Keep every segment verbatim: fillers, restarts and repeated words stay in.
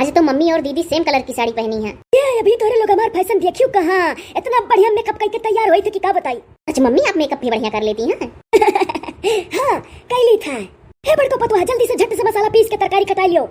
वैसे तो मम्मी और दीदी same colour की साड़ी पहनी है। ये अभी तोरे लोग हमार fashion देखियो कहाँ, इतना बढ़िया makeup करके तैयार होई थे कि का बताई। अच्छा मम्मी, आप makeup भी बढ़िया कर लेती हैं। हाँ, कैली था। हे बड़को पतुआ, जल्दी से झट से मसाला पीस के तरकारी कटाई लियो।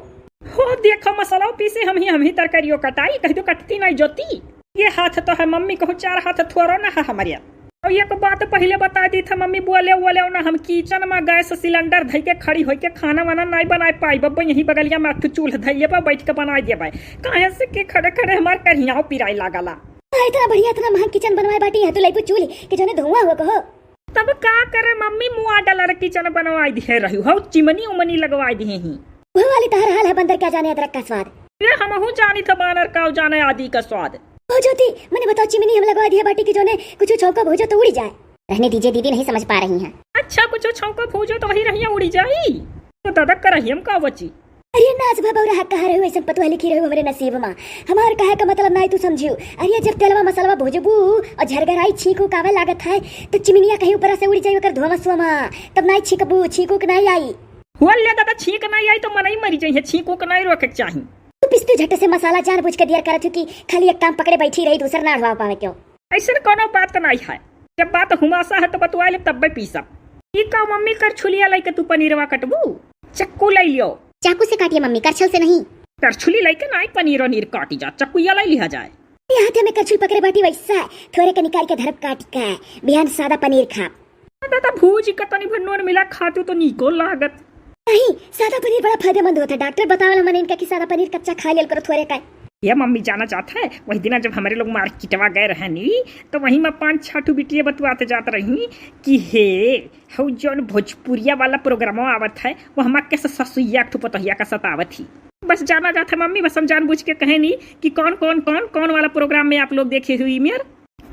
हो देखो, मसाला पीसे हम ही, हम ही तरकारियों कटाई, कह दो कटती नहीं जोती। ये हाथ तो है मम्मी कहूँ चार हाथ थोड़ो ना है हमारे। और एक बात पहले बता दी था मम्मी, बोले बोले ना हम kitchen में gas cylinder धई के खड़ी होई के खाना वाना नहीं बनाए पाई। बब्बा यहीं बगलिया में अथु चूल्ह धइले बा, बैठ के बनाए देबे। काहे से कि खड़े खड़े हमार करियाव पिराए लागला। आ, इतना बढ़िया, इतना महंग kitchen बनवाए बाटी है, तो लेबू चूल्ह के जोने धुआं हो कहो। तब का करे मम्मी, मुआ डलर kitchen बनवाई दिहे रहू, हौ चिमनी उमनी लगवाई दिहे ही। वो वाली तहर हाल है बंदर, क्या जाने अदरक का स्वाद। ये हमहू जानी था बानर का जाने आदि का स्वाद। ओ ज्योति, मने बताओ, चिमनी हम लगवा दिया बाटी की जोने कुछ छौंको भूजो तो उड़ी जाए। रहने दीजिए दीदी, नहीं समझ पा रही हैं। अच्छा, कुछ छौंको भूजो तो वही रहिया उड़ी जाई। तो दादा करहियम का बची। अरे नाच भा बौरा, कहा रहे हो, ऐसन पतुआ लिखी रहे हो हमरे नसीब मा। हमार कहे का मतलब नाई तू समझियो। अरे जब तेलवा मसलवा भूजबू और झरगराई छींक उक आवे लागत है, तो चिमनिया कहीं ऊपर से उड़ी जाई ओकर धुआं सुआं मा। तब नाई छींकबू, छींक उक नाई आई। हुआ ले दादा, छींक नाई आई तो मनई मरी जाई है, छींक उक नाई रोके के चाही। तू पिस्तू झट से मसाला जानबूझ के दियर करत हो कि खाली एक काम पकड़े बैठी रही, दूसर ना अढ़वा पावे क्यों? ऐसन कोनो बात नाई है, जब बात हुमासा है तो बतुआ ले तब्बे पीसब। ई का मम्मी, करछुलिया लइके तू पनीरवा कटबू? चक्कू ले लियो। चाकू से काटिए मम्मी, करछल से नहीं। करछुली लइके नाई पनीर वनीर काटी जा, चक्कुया ले लिहा जाए। ये हाथे में करछुल पकड़े बाटी वैसा, थोरे के निकाल के धरब काट के, बिहान सादा पनीर खाब। दादा भूज के तनी भर नून मिला खातू तो नीको लागत। नहीं, सादा पनीर बड़ा फायदेमंद होता है। डॉक्टर बतावल हमने इनका कि सादा पनीर कच्चा खा लेल करो थोरे का। ये मम्मी जाना चाहत है, वही दिना जब हमारे लोग मार्केटवा गए रहे नी, तो वहीं में पाँच छह ठो बिटिया बतुआते जात रही कि हे, हऊ जौन भोजपुरिया वाला प्रोग्रामवा आवत है, वो हमार के ससुइया एक ठो पतोहिया का सतावत ही। बस जाना जात है मम्मी, बस हम जानबूझ के कहे नी कि कौन कौन कौन कौन वाला प्रोग्राम में आप लोग देखे हुई मेर।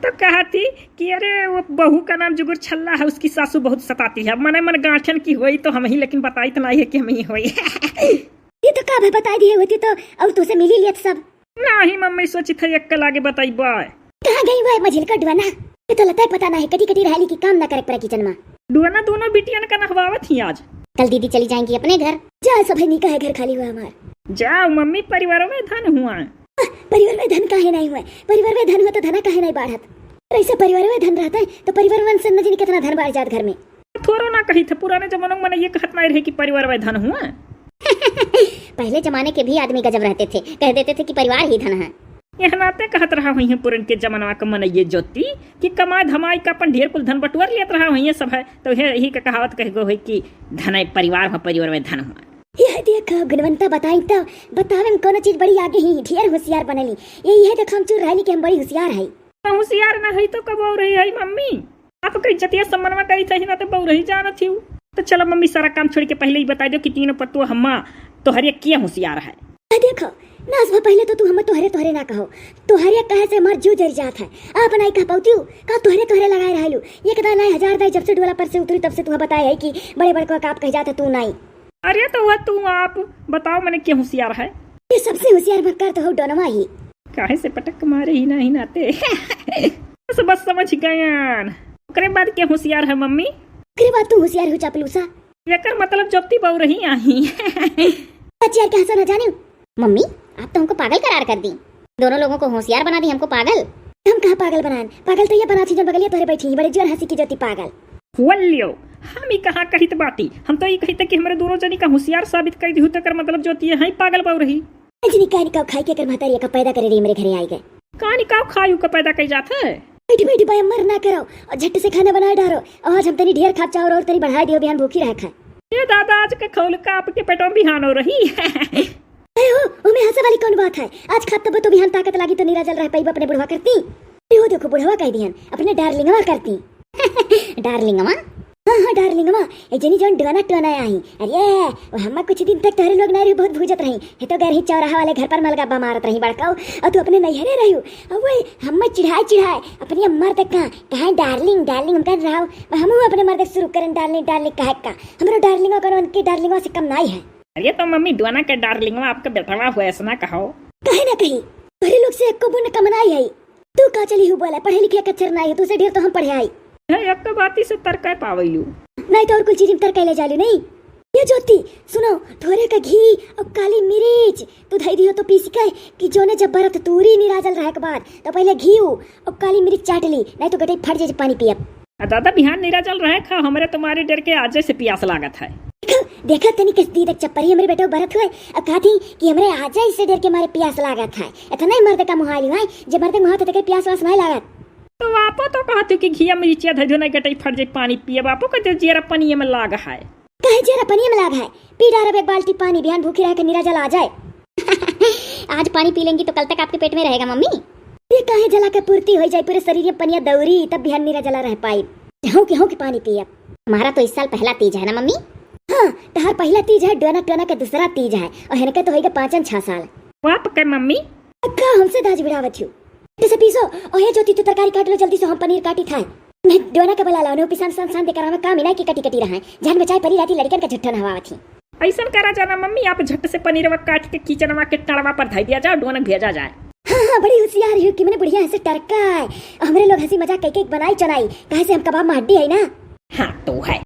तो कहा थी कि अरे वो बहू का नाम जुगुर छल्ला है, उसकी सासू बहुत सताती है, मने मन गांठन की होई तो हम ही, लेकिन बताई तो नहीं है कि हम ही होई। ये तो का भाई बताई दिए होती तो और तुझसे मिली लियत सब। नहीं मम्मी, सोची था एक कल आगे बताई बाय। कहाँ गई हुआ है मझिल का डुआना? ये तो लता पता ना है, कटी कटी रहली की काम ना करे पड़ा किचन में। डुआना दोनों बिटियन का नहवावत ही आज। कल दीदी चली जाएंगी अपने घर। जा सब है, निका है घर खाली हुआ हमार। जाओ मम्मी, परिवार में धन हुआ। आह, परिवार में धन काहे नहीं हुआ? परिवार में धन हुआ तो धना काहे नहीं बाढ़त? और ऐसे परिवार में धन रहता है तो परिवार में से न जाने कितना धन बाढ़ जात घर में। थोरो ना कही थे, पुराने जमानों में ये कहत नहीं रहे कि परिवार में धन हुआ। पहले जमाने के भी आदमी गजब रहते थे, कह देते थे कि परिवार ही धन है। यह नाते कहत रहा हुई है पुरन के जमाना का मनइये ज्योति कि कमाई धमाई का अपन ढेर कुल धन बटुअर लेत रहा हुई है सब है, तो यह यही का कहावत कह गो है कि धन है परिवार में, परिवार में धन हुआ। यह देखो गुणवंता बताई तो बतावे में कोनो चीज बड़ी आगे ही, ढेर होशियार बनली। ये यह देखो हम चूर रहली कि हम बड़ी होशियार है। तो होशियार ना है तो कब और रही है मम्मी? आपका इज्जतिया सम्मानवा करी थी ना तो बउरही जानत ही। तो चलो मम्मी, सारा काम छोड़ के पहले ही बताई दो कि तीनों पतुआ हम्मा तोहरे किया होशियार है। आ देखो, नास भा पहले तो तू हमें तोहरे तोहरे ना कहो। तोहरे कहे से हमार जीव जर जात है। आप नहीं कह पाउती हो, का तोहरे तोहरे लगाए रहलू? एक दाई नहीं, हजार दाई, जब से डोला पर से उतरी तब से तुम्हें बताए है कि बड़े बड़े को का आप कह जात है, तू नहीं। अरे तो वह तू आप बताओ, मने के होशियार है? ये सबसे होशियार मक्कार तो हो डोनवा ही। काहे से पटक मारे ही ना ही नाते। बस, बस समझ गयान। ओकरे बाद के होशियार है मम्मी? ओकरे बाद तू होशियार हो चापलूसा। एकर मतलब जब ती बउरही आही। अच्छा यार, क्या हंसा ना जाने। मम्मी, आप तो हमको पागल करार कर दी। दोनों लोगों को होशियार बना दी, हमको पागल। हम कहाँ पागल बनान? पागल तो ये बना थी जब बगलिया तोहरे बैठी, बड़े जोर हंसी की ज्योति पागल। हुआ लियो, हम ही कहाँ कहित बाटी, हम तो ये कहित कि हमरे दोनों जनी का होशियार साबित कर दी, तो एकर मतलब ज्योति है ही पागल बउरही। अजनी कानी काव खाई के एकर महतारी का पैदा करे रही, मेरे घरे आई गए। कानी काव खाई का पैदा कई जात है? बैठी बैठी बाय मर ना करो और झट से खाना बनाए डारो। और आज हम तनी ढेर खाब चाहो और तनी बढ़ाए दियो, बिहान भूखी रह खाए। ये दादा, आज के खौल का आपके पेटों में बिहान हो रही। अरे हो, ओमे हंसे वाली कौन बात है? आज खाब तब तो बिहान ताकत लागी तो निराजल रह पाइब अपने बुढ़वा करती। अरे हो देखो, बुढ़वा कह दिहन, अपने डार्लिंगवा करती। डार्लिंगवा? हाँ, हाँ, डार्लिंगवा, ए जनी जौन डोना टोना आई। अरे, वो हम्मा कुछ दिन तक तोहरे लोग नारी बहुत भूजत रही। हे तो गरही चौराहा वाले घर पर मलगब्बा मारत रही बड़काऊ, और तू अपने नैहरे रही। और वही हम्मा चिढ़ाए चिढ़ाए अपने मर्द का कहे डार्लिंग, डार्लिंग हम कह रहा हूँ। हमहू अपने मर्द से शुरू करें डार्लिंग, डार्लिंग कहे का। हमरो डार्लिंगवा कोनो उनके डार्लिंगवा से कम नाई है। अरे तो मम्मी, डोना के डार्लिंगवा आपका बेटवा हुआ, ऐसा ना कहो। कहे ना कही, तोहरे लोग से एको बुन कम नाई है। तू का चली हु बोला, पढ़े लिखे के अक्षर नाई है, तू से ढेर तो हम पढ़े आई। है, एक तो बाती से तर्क पावैलू। नहीं तो और कुल चीज में तर्क ले जालू नहीं। ए ज्योति, सुनो, थोरे का घी अउ काली मिरिच तू धई दियो तो पीसी के, कि जौने जब बरत तूरी निराजल रहे के बाद, तो पहिले घी अउ काली मिरिच चाट ली, नहीं तो गटई फट जाई पानी पियब। आ दादा, बिहान निराजल रहे खा, हमरे तुम्हारे डर के आजे से पियास लागत है। देखा, देखा तनी कस दीदक चप्परी हमरे बेटो बरत हुए, अब कहती कि हमरे आजे से डर के मारे पियास लागत है। इतना ही मर्द का मुहाल हुआ है, जे मर्द के मुहाल तो देखे पियास वास नहीं लागत। तो आपो तो कहती कि घिया मिर्चिया धई दो, नहीं गटई फट जाई पानी पियब, आपो का जो जियरा पनिया में लाग है। काहे जियरा पनिया में लाग है? पी डारब एक बाल्टी पानी, बिहान भूखी रह के निराजल आ जाए। आज पानी पी लेंगी तो कल तक आपके पेट में रहेगा मम्मी। ये काहे जला के पूर्ति हो जाए, पूरे शरीर में पनिया दौरी, तब बिहान निराजला रह पाई। हूँ कि हूँ कि पानी पियब। हमारा तो इस साल पहला तीज है ना मम्मी? हाँ, तहार पहला तीज है, डोना टोना के दूसरा तीज है, और इनके तो होइगा पाँचन छह साल। बाप के मम्मी। का हमसे दाज बिड़ावत हूँ? जैसे पीसो, ओहे ज्योति तू तरकारी काट लो जल्दी से, हम पनीर काटी था। नहीं, डोना के बुला लो, नो पिसान सान सान दे करावे काम ही ना कि कटी कटी रहा है। जान बचाए पनीर आती लड़कन का झट्ठन हवावत ही। ऐसन करा जाना मम्मी, आप झट से पनीरवा काट के किचनवा के टड़वा पर धई दिया जाओ, डोनक भेजा जाए। हाँ, हाँ, बड़ी होशियार हो कि मने बुढ़िया हंसे टरका है। हमरे लोग हंसी मजाक कई कई बनाई चनाई, काहे से हम कबाब में हड्डी है ना। हाँ, तो है।